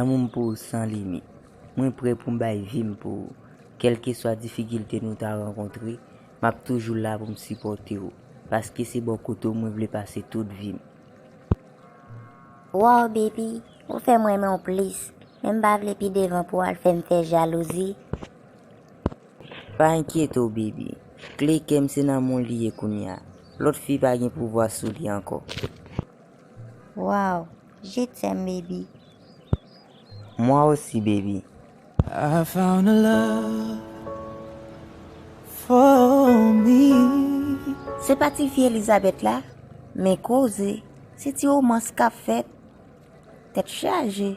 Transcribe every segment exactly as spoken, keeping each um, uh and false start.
Lanmou m pou ou san limit. Mwen prè pou m bay vi m pou ou. Kèlkeswa difikilte nou ta rankontre, m ap toujou la pou m sipòte w. Paske se bò kote w mwen vle pase tout vi m. Wow, baby, ou fè m renmen w plis. Men m pa vle pi devan pou w al fè m fè jalouzi. Pa enkyete w, baby. Kle kè m se nan men w li ye kounye a. Lòt fi pa gen pouvwa sou li ankò. Wow, je t'aime, baby. Moi aussi, baby. I found a love for me. Se pa ti fi Elizabeth la? Men koze, se ti womans k ap fèt. Tèt chaje.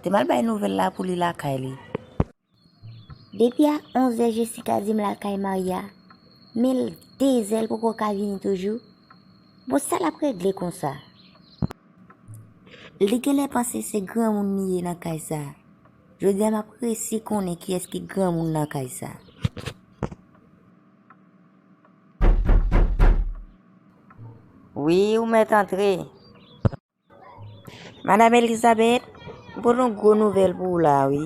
Te m al bay nouvèl la pou li lakay li. Depi a onz è Jessica di m l al kay Maria, men l dezè l poko ka vini toujou. Bon, sa l ap regle konsa? Li genlè panse se granmoun li ye nan kay sa. Jodi a m ap resi konnen kiyès ki granmoun nan kay sa. Wi, ou mèt antre. Madam Elizabeth, m pote yon gwo nouvèl pou ou la wi.